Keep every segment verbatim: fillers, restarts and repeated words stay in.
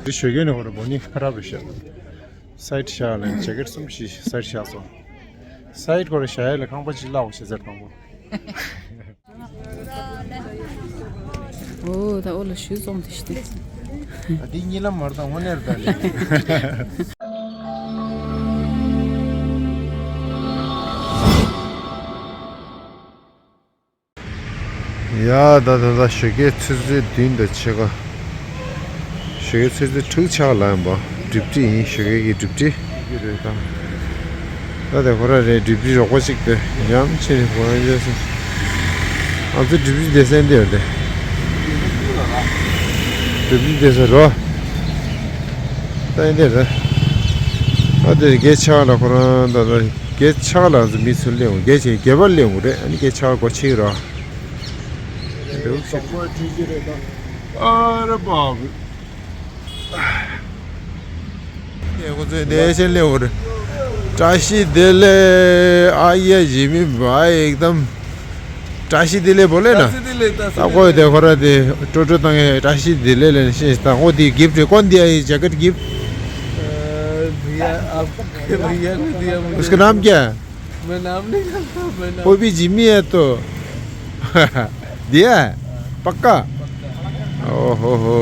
དེ་ཞོགས་ཀས་ནས་ཧོར་བོ་ནི་ཁ་རབ་རེ་བཞག་སའིད་བཞག་ལ་ཇེ་ཀེཊ་གསུམ་བཞི་སའིད་བཞག་སོང་། སའིད་ཁོ་རེ་བཞག་ཡ་ལ་ཁང་པ་གཅིག་བརླག་འོ་ཞེས་ཟེར་དང་པོ། འོ་ད་འོ་ལ་ཞུ་སོང་དེ་ཤི་དེ། ཨ་འདི་གཉིད་ལམ་མར་དང་དངོས་གནས་རེད་ད་ལེ། ཡ་ད་ད་ད་ཞོགས་ཀས་ཆུ་ཚོད་བདུན་དང་ཕྱེད་ཀ་ཞོགས་ཀས་ཆུ་ཚོད་དྲུག་ཆགས་ལ་ཡིན་པ། ཌིའུ་ཊི་ཡིན། ཞོགས་ཀས་ཀྱི་ཌིའུ་ཊི་ཡིན་རེད་དང་། ད་དེ་ཁོ་ར་རེད། ཌིའུ་ཊི་རོགས་པ་གཅིག་དེ་ཉམས་ཆེ་ནས་ཁོ་རང་རྒྱལ་སོང་། ང་ཚོ་ཌིའུ་ཊི་བསྡད་ས་འདི་རེད། ཌིའུ་ཊི་བསྡད་ས་རོ། ད་ཡིན་དེ་རེད། ད་དེ་གེ་ཆགས་ལ་ཁོ་རང་ད་ད་གེ་ཆགས་ལ་ང་ཚོ་མི་ཚུར་སླེབས་འོང་། གེ་ཆེ་གེ་བར་སླེབས་འོང་རེད། ཨ་ནི་གེ་ཆགས་སྒོ་ཕྱེ་རོ། ཨ་རེ་བ་བ། ये कुछ देश ले और བཀྲ་ཤིས་བདེ་ལེགས། ཨ་ཡེ་ཇི་མི་བ་ཨེག་དམ། བཀྲ་ཤིས་བདེ་ལེགས་बोले ना। བཀྲ་ཤིས་བདེ་ལེགས། ད་ཀོ་དེ་ཁོ་ར་དེ་ཀྲོ་ཀྲོ་དང་བཀྲ་ཤིས་བདེ་ལེགས་ལེན་ཤེས་ད། ཨོ་དེ་गिफ्ट है। कौन दिया ये जैकेट गिफ्ट? अ, भैया, आपके भैया ने दिया मुझे। उसका नाम क्या है? मैं नाम नहीं जानता, मैं नाम वो भी जिमी है तो। दिया है? पक्का? ओहो हो,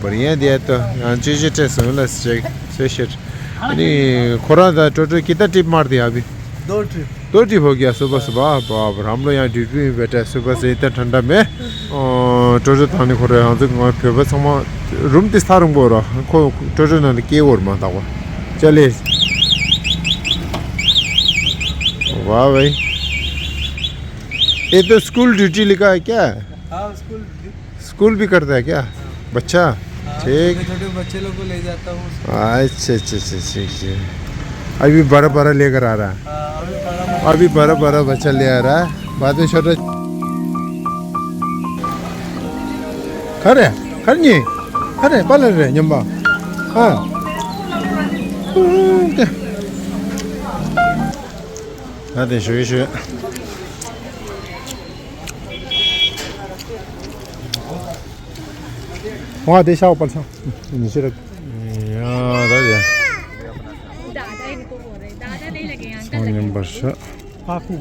बढ़िया दिया तो। हाँ, जी, जी, टेस्ट होला चेक, चेक, चेक। नहीं, खोरा था, टोटल कितना ट्रिप मार दिया अभी? दो ट्रिप। दो ट्रिप हो गया सुबह सुबह। बाप रे, हम लोग यहाँ ड्यूटी में बैठे हैं सुबह से इतना ठंडा में। ཨོ། ཀྲོ་ཀྲོ་དང་ནི་ཁོ་རེ་ང་ཚོ་ང་བོད་པ་ཚང་མ་རུམ་དེ་ས་རུང་པོ་ར་ཁོ་ཀྲོ་ཀྲོ་ནང་ལ་སྐྱེ་བོར་མ་དག་པ་ཅ་ལེ། वाह भाई। ये तो स्कूल ड्यूटी लिखा है क्या? हाँ, स्कूल ड्यूटी। स्कूल भी करता है क्या? बच्चा? हाँ, ठीक। छोटे छोटे बच्चे लोग को ले जाता हूँ। अच्छा, अच्छा, अच्छा, ठीक, ठीक। अभी बड़ा बड़ा लेकर आ रहा है। हाँ, अभी बड़ा बड़ा। अभी बड़ा बड़ा बच्चा ले आ रहा है, बाद में छोटा। खरे, खरे नहीं, खरे, पाले रे, ཉམས་པ། हाँ। हाँ, दे, शुरू, शुरू। वहाँ दे, शाह ऊपर से। नीचे रख। यहाँ, दादा। दादा इनको बोल रहे हैं, दादा नहीं लगे, अंकल लगे। नंबर से। काफी।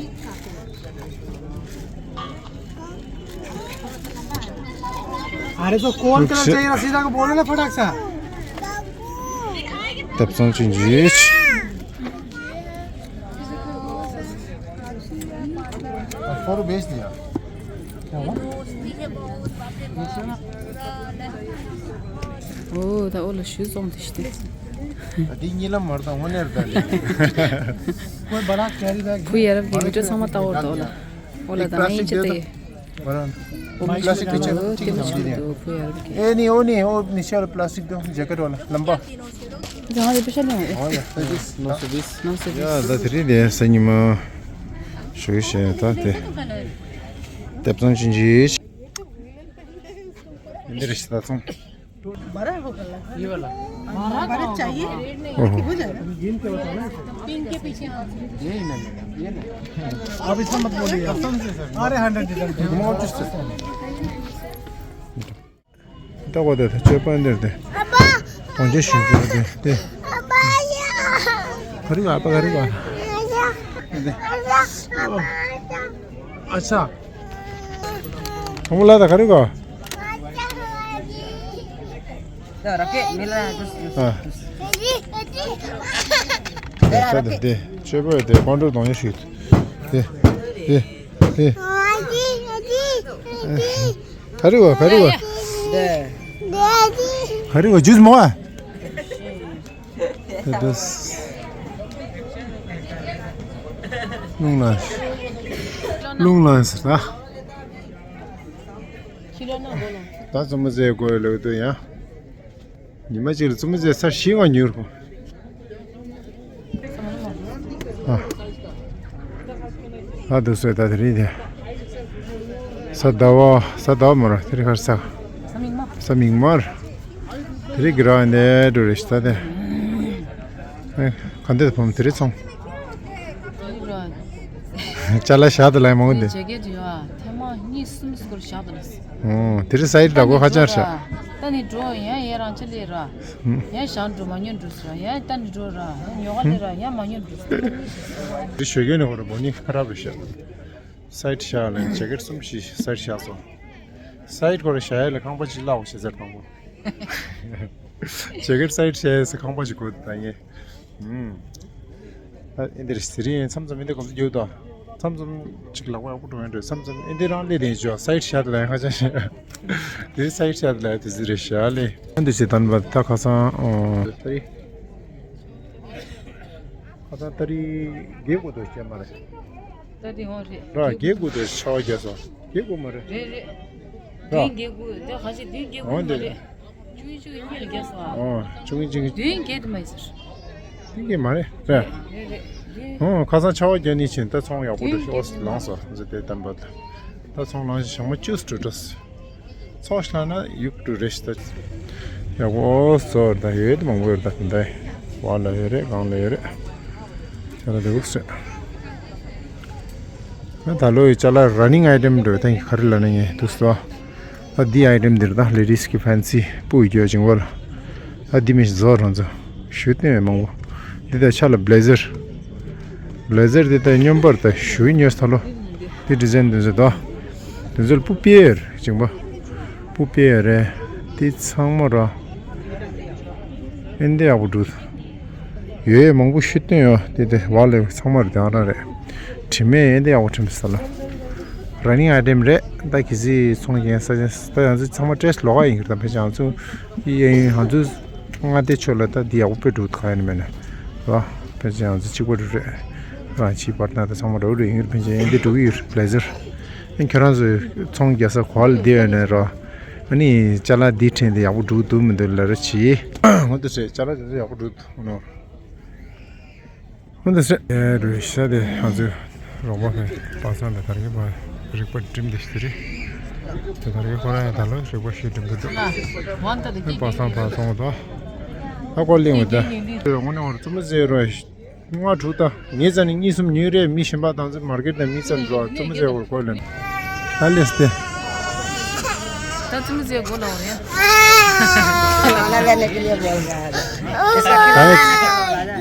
अरे तो कौन कलर चाहिए, रसीदा को बोलो ना फटाक सा। तब समझ जी। फोटो भेज दिया। འོ་ད་འོ་ལ་ཞུ་སོང་དེ་ཤི་དེ། འདི་གཉིད་ལམ་མར་དང་དངོས་གནས་རེད་ད་ལེ། कोई बड़ा कैरी बैग ཁུ་ཡ་རབ་ཀྱི་མི་ཏྲ་ཚང་མ་ལྟ་འོ་ད་འོ་ལ། འོ་ལ་ད་ང་ཡིན་ཅི་དེ། प्लास्टिक पीछे, ठीक है, ठीक है। ए नहीं, वो नहीं, वो नीचे वाला प्लास्टिक दो, जैकेट वाला लंबा। जहाँ ये पीछे नहीं है। हाँ, या, तो दिस। नौ सौ बीस। नौ सौ बीस। ཡ་ད་དེ་རིང་དེ་སང་ཉིན་མ་ཞུ་ཤེས་ད་དེ་དེབ་ཚང་ཆུང་ཆུང་འདི་རེད་ཤི་ད་ཚང་། बारह चाहिए। ओहो। हो जाएगा। आप इतना मत बोलिए। अरे हंड्रेड डिजाइन। ད་གོ་དེ་ད་ཅོ་པན་དེར་དེ། གོང་ཆེ་ཞུ་དགོས་དེ་དེ། ཁ་རི་བ་པ་ཁ་རི་བ། ཨ་ཆ། ཁོང་ལ་ད་ཁ་རི་བ། ད་ར་ཀེ་མི་ལ་དུ། ཨ། དེ་ས་དེ་དེ་ཅོ་པན་དེ་ཀོང་ཀྲོ་གཏོང་ཡ་ཞུ། དེ་དེ་དེ། ཁ་རི་བ་ཁ་རི་བ། ཁ་རི་བ་ཇུས་མོ་ཨ། དེ་དུས། རླུང་ལངས། རླུང་ལངས་ཟེར་ད། ད་རྩོམ་པ་ཟེར་དགོས་ལོས་དུ་ཡང་། ཉི་མ་གཅིག་ལ་རྩོམ་པ་ཟེར་ས་ཞིག་ང་མྱུར་གོ། ཨ། ཨ་འདུག་སེ་ད་དེ་རིང་དེ། ས་ཟླ་བ་ས་ཟླ་བ་མ་ར་དེ་རིང་ཁར་ས། ས་མིག་དམར། དེ་རིང་གི་ར་ནས་འགྲོ་རེ་ཤི་ད་དེ། ཨེ། ག་འདི་ཕོམ་དེ་རིང་ཚོང་། ཅ་ལག་བཞག་ཏུ་ལ་མང་འདི། ཇེ་གེ་ཇི་ཡ་ཐེངས་མ་གཉིས་གསུམ་སྐོར་བཞག་ཏུ་ལ། ཨོ། དེ་རིང་སའིད་འདྲ་པོ་ཧ་ཅང་བཞག་ད་ནི་འགྲོ་ཡང་ཡང་རང་ཅི་ལས་ར། ཡང་ཞང་འགྲོ་མ་ཉོན་འགྲོ་ཟེར་ཡང་ད་ནི་འགྲོ་ར་ཡང་ཉོ་ག་ལས་ར་ཡང་མ་ཉོན་འགྲོ་ཟེར། འདི་ཞོད་གན་ནས་ཧོ་ར་བོ་ནི་ཁ་ར་བ་ཤ། སའིད་ཤ་ལ་ཇེ་ཀེད་གསུམ་བཞི་སའིད་ཤ་སོང་། སའིད་ཁོ་ར་ཤ་ཡ་ལ་ཁང་པ་ཅིག་ལ་འོ་ཤ་ཟེར་དང་པོ། ཇེ་ཀེད་སའིད་ཤ་ཡ་སི་ཁང་པ་ཅིག་གོ་ད་ཡེ། ཨ་ཨིན་དེ་རེད་ཟེར་ཡིན་མཚམས་མཚམས་ཨིན་དེ་གོམས་སུ་རྒྱུག་དོ། མཚམས་མཚམས་ཅིག་ལག་པ་ཡག་པོ་འགྲོ་ཡོང་འགྲོ་མཚམས་མཚམས་ཨིན་དེ་རང་ལས་དེ་ཅོ་སའིད་ཤ་ལ་ཡང་ཁ་ཆ་ཤ། དེ་སའིད་ཤ་ལ་དེ་ཟི་རེད་ཤ་ལེ། ཨིན་དེ་ཅི་དན་པ་ད་ཁ་སང་ཨོ། ཏ་རི། ཁ་སང་ཏ་རི་རྒྱལ་གོ་དོ་ཤ་མ་རེད། ད་དེ་ཧོན་རེད། ར་རྒྱལ་དགུ་དེ་ཆ་བ་རྒྱལ་སོང་རྒྱལ་དགུ་མ་རེད། རེད་རེད། ར། བདུན་རྒྱལ་དགུ་དེ་ཁ་ཤས་བདུན་རྒྱལ་དགུ་འོན་མ་ཏེ། རེད། བཅུ་གཉིས་བཅུ་གཉིས་རྒྱལ་སོང་ཨ། ཨོ་བཅུ་གཉིས་བཅུ་གཉིས། བདུན་རྒྱལ་དུ་མ་ཡིན་ཟེར། བདུན་རྒྱལ་མ་རེད་ར། རེད་རེད་བདུན། ཨོ་ཁ་སང་ཆ་བ་རྒྱལ་ནི་ཕྱིན་ད་ཚོང་ཡག་པོ་འདུག་ཨོ་ལངས་སོང་ཟེར་དེ་དམ་པ་ད། ད་ཚོང་ལངས་ཤིང་ཞང་མ་བཅུ་སྤྲོད་འགྲོ། ཚོགས་ཤ་ན་ཡུག་ཏུ་རེ་ཤ་ད། ཡག་པོ་སོར་ད་ཡོད་མང་པོ་ཡོད་ད་ད། བ་ལ་ཡོད་རེད་གང་ལ་ཡོད་རེད། ཅ་ལ་དེ་འུག་སེ། ད་ལོ་ཡི་ཅ་ལ་ར་ནིང་ཨའི་ཊེམ་འགྲོ་ཐེངས་ག་རེ་ལ་ནི་ངས་འདུག་སོ། ད་འདི་ཨའི་ཊེམ་འདིར་ད་ལེ་ཌིས་ཀྱི་ཕན་སི་སྤུ་ཡི་རྒྱུ་ཅིང་བོ་ལ། ད་འདི་མི་ཞིག་བཟོ་རང་ཚོ། ཞུ་བསྟན་བའི་མང་པོ། འདི་ད་ཆ་ལ་བྷི་ལེ་ཛར། བྷི་ལེ་ཛར་འདི་ད་སྙོམས་པར་ད་ཞུ་ཉོས་ཐ་ལོ། འདི་ཌི་ཛའིན་འདི་ཚོ་ད། འདི་ཚོ་ལ་སྤུ་པེ་ཡོད་རེད་ཅིང་པ། སྤུ་པེ་ཡོད་རེད། འདི་ཚང་མ་ར། ཨེ་འདི་ཡག་པོ་འདུག་ཡོད་ཡོད་མང་པོ་ཞུ་བསྟན་ཡོད་འདི་དེ་བ་ལས་ཚང་མ་ར་དེ་ཨ་ར་རེད། དྲི་མེད་ཨེ་འདི་ཡག་པོ་དྲི་མེད་ས་ལ། ར་ནིང་ཨའི་ཊེམ་རེད་ད་གི་སི་ཚོང་ཡན་ས་ཅན་ད་ཡང་ཚོ་ཚང་མ་སྤྲད་ལོག་ཨ་ཡིན་གི་ད་ཕེ་ཅང་ཚོ། ཡིན་ང་ཚོ་མངའ་སྡེ་ཕྱོགས་ལ་ད་འདི་ཡག་པོ་དཔེ་འགྲོ་ག་ཡིན་མེད་ན། ར། ཕལ་ཆེར་ང་ཚོ་གཅིག་པ་རེད། རང་གཅིག་པར་ན་ད་ཚང་མ་འགྲོ་རེད་ཡིན་ཕལ་ཆེར་འདི་འགྲོ་གི་ཡོད་རེད་བྷི་ལེ་ཛར། ཨ་ཁྱོད་རང་ཚོ་ཚོང་རྒྱག་ས་གོ་བ་ལ་བསྡད་ཡོད་ནས་ར། ཨ་ནི་ཅ་ལག་འདི་ཕྲན་དེ་ཡག་པོ་འགྲོ་འདུག་མི་འདུག་ལབ་རོགས་གྱིས། འོ་འདི་རེད་ཅ་ལག་དེ་ཚོ་ཡག་པོ་འགྲོ་འདུག་ནོ། འོ་འདི་རེད་ཨེ་རུ་ཤ་དེ་ང་ཚོའི་རོགས་པ་ཕན་པ་སངས་དང་དར་རྒྱས་པ་རིག་པ་འགྲིམ་བསྡད་ཤི་རེད། དེ་དར་རྒྱས་ཁོ་རང་ཡང་ད་ལོ་རིག་པ་ཞིག་འགྲིམ་གི་འདུག་ཨེ་པ་སངས་པ་སོང་དོ། ཨ་ཀོ་གླིང་བ་དེ་དངོས་གནས་འོར་བཙུན་མོ་ཟེར་རོ། ལྔ་དྲུག་དང་ངེད་ཚ་ནི་གཉིས་གསུམ་ཉོས་རེད། མི་གཞན་པ་དང་ཚོ་མར་ཀེ་ཊི་ནང་མི་ཚ་འགྲོ་བཙུན་མོ་ཟེར་བར་ཁོ་ལ་ད་ལེས་ཏེ། ད་བཙུན་མོ་ཟེར་དགོས་ལ་བར་ཡ།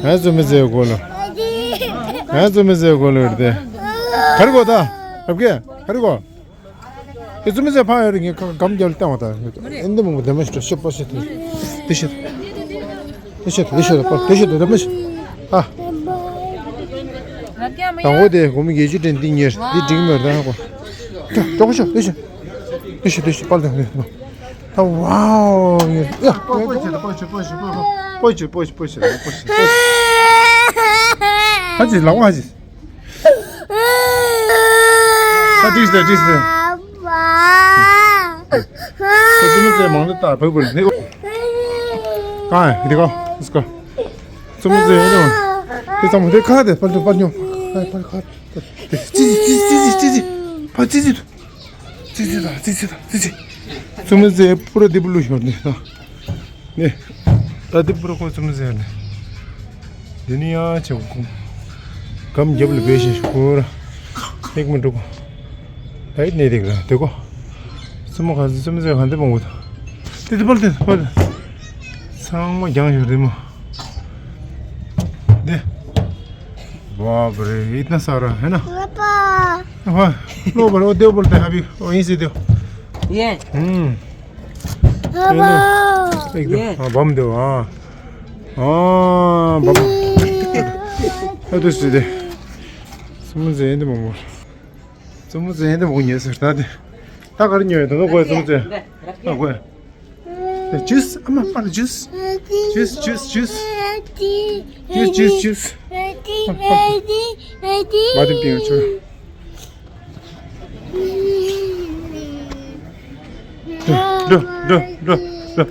ད་བཙུན་མོ་ཟེར་དགོས་ལ། ད་བཙུན་མོ་ཟེར་དགོས་ལ་རེད་དེ། ག་རེ་དགོས་ད། རབ་གེ་ག་རེ་དགོས། ཨེ་ཙུ་མི་ཟེར་ཕ་ཡོད་རེད་ངས་གམ་རྒྱབ་ལ་བཏང་བ་དང་ཨེ་འདི་མང་པོ་འདི་མ་ཤི་ཤི་པ་ཤི་དེ་དེ་ཤི་དེ་ཤི་དེ་ཤི་དེ་ཤི་དེ་མ་ཤི་ཨ། དང་པོ་དེ་སྒོར་མོ་བརྒྱད་ཅུ་སྤྲད་འདི་ཉེར་འདི་འགྲིག་མེད་ད་ཧ་གོ་ཅོག་ཅོག་དེ་ཤི་དེ་ཤི་དེ་ཤི་པར་དང་དེ་ད་ཝའོ་ཡ་པོ་ཆི་པོ་ཆི་པོ་ཆི་པོ་ཆི་པོ་ཆི་པོ་ཆི་པོ་ཆི་ཧ་ཅི་ལ་ཝ་ཧ་ཅི། ཨ་ཏིག་སྟེ་ཏིག་སྟེ། ཨ་ཙུ་མི་ཙེ་མང་ལེ་ཏ་བུ་བུ་ནི། ཀ་ཡ་འདི་ཀ་སི་ཀ། ཙུ་མི་ཙེ་ཡིན་ནོ། དེ་ཙམ་དེ་ཁ་དེ་པར་དུ་པར་ཉོ། ཨ་པར་ཁ། ཙི་ཙི་ཙི་ཙི་ཙི་ཙི། ཕ་ཙི་ཙི་དུ། ཙི་ཙི་ད་ཙི་ཙི་ད་ཙི་ཙི། ཙུ་མི་ཙེ་པུ་ར་དེ་བུ་ལུ་ཤོར་ནི་ད། ནི། ད་དེ་པུ་ར་ཁོ་ཙུ་མི་ཟེར་ནི། དེ་ནི་ཡང་ཆེ་གོ། གམ་རྒྱབ་ལ་བེ་ཤིང་ཤོར། ཧེག་མི་འགྲོ་གོ། ད་ཡིད་ནས་དེ་ག་དེ་གོ། ཙུ་མི་ག་ཙུ་མི་ཟེར་ག་འདི་མང་གོ་ད། དེ་དེ་པར་དེ་པར། ཚང་མ་རྒྱང་ཤོར་དེ་མོ། དེ། བ་བ་རེ་ཡིད་ན་ས་ར་ཧེ་ན། ཧ། ལོ་བ་རོ་དེ་པར་དེ་ཧ་བི་ཨོ་ཡིན་སི་དེ། ཡེ། ཧུམ། ཨ་བམ་དེ་ཨ། ཨ་བམ། ཨ་དུ་སི་དེ། ཙུ་མི་ཙེ་ཡིན་དེ་མང་པོ། ཙུ་མི་ཙེ་ཡིན་དེ་མང་པོ་ཉོས་ཟེར་ད་དེ། ད་གར་ཉོས་ཡོད་ད་ནོ་གོ་ཙུ་མི་ཙེ། ཨ་གོ། ཇུས་ཨ་མ་པ་ལ་ཇུས། ཇུས་ཇུས་ཇུས། ཇུས་ཇུས་ཇུས། མ་དེ་པིང་ཆུ། འགྲོ་འགྲོ་འགྲོ་འགྲོ།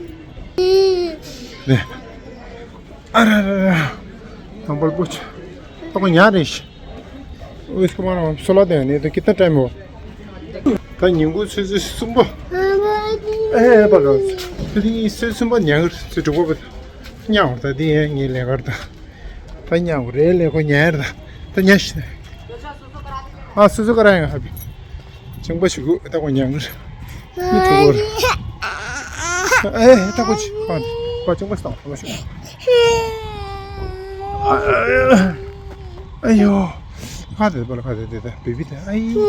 ནས། ཨ་ར་ར་ར། དང་པོར་པོ་ཆུ། ཏོག་ཉ་རེ་ཤི། ཨོ་སྐུ་མ་རང་སོ་ལ་དེ་ནས་དེ་ཀི་ཏ་ཏྲེ་མོ། ད་ཉིན་གུང་ཆུ་ཚོད་གསུམ་པ། ཨེ་པ་ག་དེ་ནི་ཆུ་ཚོད་གསུམ་པ་ཉལ་གི་ཆུ་དྲུག་པ་ཉལ་བར་ད་དེ་ཡང་ངའི་ལས་ཀར་ད། ད་ཉལ་གི་རེད་ལས་ཁོ་ཉལ་ཡར་ད་ད་ཉལ་ཤི། ཨ་སུ་སུ་ཀ་ར་ཡང་ཧ་པི། ཅང་པ་ཞིག་གུ་ད་ཁོ་ཉལ་གི་རེད། མི་ཐུག་གོ་རེད། ཨེ་ད་ཀོ་ཅི་ཁ་འདི་པ་ཅུང་པ་སྟང་ཁ་ཤོ། ཨ་ཡོ། ཁ་དེ་པ་ལ་ཁ་དེ་དེ་དེ་བི་བི་དེ་ཨ་ཡོ།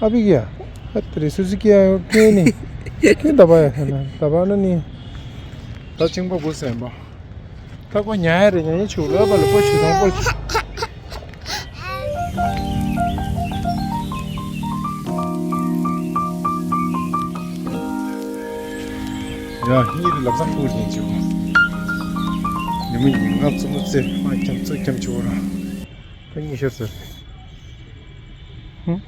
ཨ་བི་གི་ཡ། ཨ་ཏི་རི་སུ་ཟི་ཀི་ཡ་ཡོ་ཀེ་ནི། ཀེ་ད་པ་ཡ་ཁ་ན་ད་པ་ན་ནི། ད་ཅིང་པ་བུ་སེམས་པ། ད་ཁོ་ཉལ་ཡ་རེད། ཉལ་ཡ་ཆུ་ལོ་པ་ལ་པོ་ཆུ་དང་པོ་ཆུ། ཡ་གཉིད་ལ་ལབ་ས་ཕུག་ལེན་ཆུ། ཉི་མ་ཉིན་ང་བཙུན་མོ་རྩེ་ཨ་ཁྱམ་ཚུ་ཁྱམ་ཆུ་བོ་ར། ད་གཉིད་ཤར་ཟེར། ཧུམ།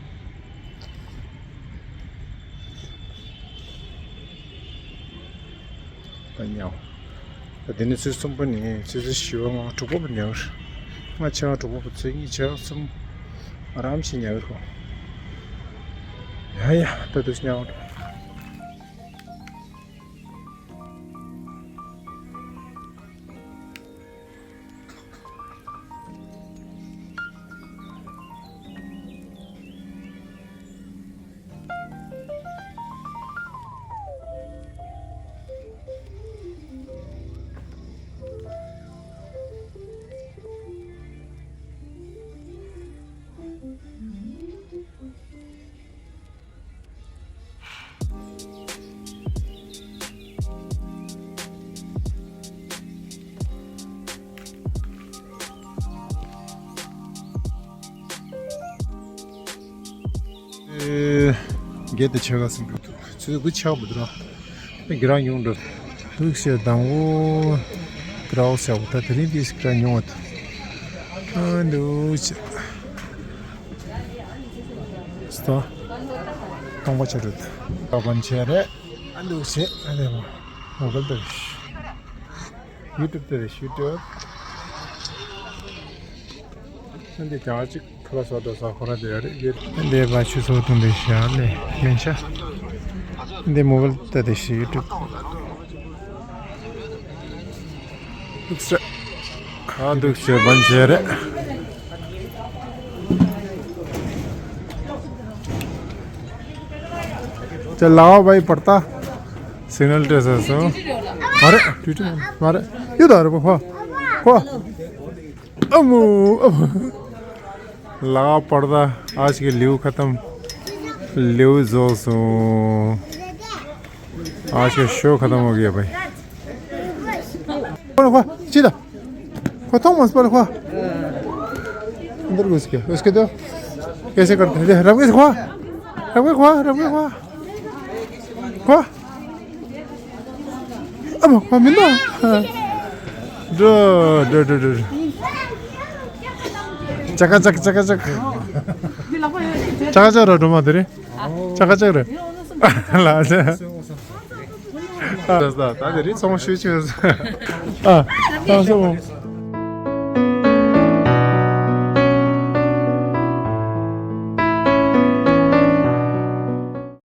ད་ཉལ། ད་དེ་ནས་ཚོད་གསུམ་པ་ནས་ཚོད་ཚོད་བཞི་པ་ལྔ་དྲུག་པ་བར་ཉལ། ལྔ་ཆ་དྲུག་པ་བར་ཚོད་གཉིས་ཆ་གསུམ། ཨ་རམ་ཞིག་ཉལ་གི་རོ། ཡ་ཡ་ད་དུས་ཉལ་འགྲོ། ཨེ། གལ་ཏེ་ཆེ་ག་སིང་གི་འདུག་ཚོད་དགུ་ཆགས་པ་འདུག་ར། ཨེ་གི་རང་ཡོང་འགྲོ། འདུག་ཤེས་དང་པོ། གི་རང་ཤག་པོ་ད་དེ་རིང་དེ་ཞིག་གི་རང་ཡོང་བ་འདུག་ཨ་འདུག་ཤེས། སྟོ། སྟོང་པ་ཆ་རུད། ཀ་བན་ཆེ་རེད། ཨ་འདུག་ཤེས་ཨ་ནེ་མོ། མོ་གལ་ཏེ་རེད། ཡུ་ཊུབ་དེ་རེད་ཡུ་ཊུབ། ཨ་འདི་རྒྱ་གཅིག་ཁ་ལག་བཟོ་འགྲོ་ས་ཁོ་ར་དེ་རེད་ཡེ། ཨ་འདི་བ་ཆུ་ཚོད་ཐུང་དེ་ཤ་ལེ་ལེན་ཆ། ཨ་འདི་མོ་བལ་ཏ་དེ་ཤི་ཡུ་ཊུབ། ཨུབ་སི། ཨ་འདུག་ཤེས་བན་ཆེ་རེད། ཅེ་ལའོ་བའི་པར་ཏ། སིག་ནལ་སྤྲད་ཟེར་སོང་། མ་རེད་ཊུ་ཊུ་མ་རེད་ཡོད་ད་རེད་པ་ཁོ། ཁོ། ཨ་མོ་ཨ་མོ། ལའོ་པར་ཏ་ཨ་ཞིག་གི་ལིའུ་ཁ་ཏམ། ལིའུ་བཟོ་སོང་། ཨ་ཞིག་ཤོ་ཁ་ཏམ་ཨོ་གེ་བའི། ཁོ་ཁོ་ཅི་ད། ཁོ་ཐོང་མ་སྤར་ཁོ། འདིར་གུས་ཀྱི་གུས་ཀྱི་དོ། ཀེ་སེ་ཀར་ཏེ་རབ་གེ་ཁོ། རབ་གེ་ཁོ་རབ་གེ་ཁོ། ཁོ། ཨ་མ་ཁོ་མིན་ན། འགྲོ་འགྲོ་འགྲོ་འགྲོ། ཅ་ཀ་ཅ་ཀ་ཅ་ཀ་ཅ་ཀ། ཅ་ཀ་ཅ་ར་འགྲོ་མ་དེ་རེད། ཅ་ཀ་ཅ་རེད། ལ་ཅ། ད་དེ་རིང་ཚོང་ཤུགས་ཆེ། ཨ། ཚོང་ཤུགས།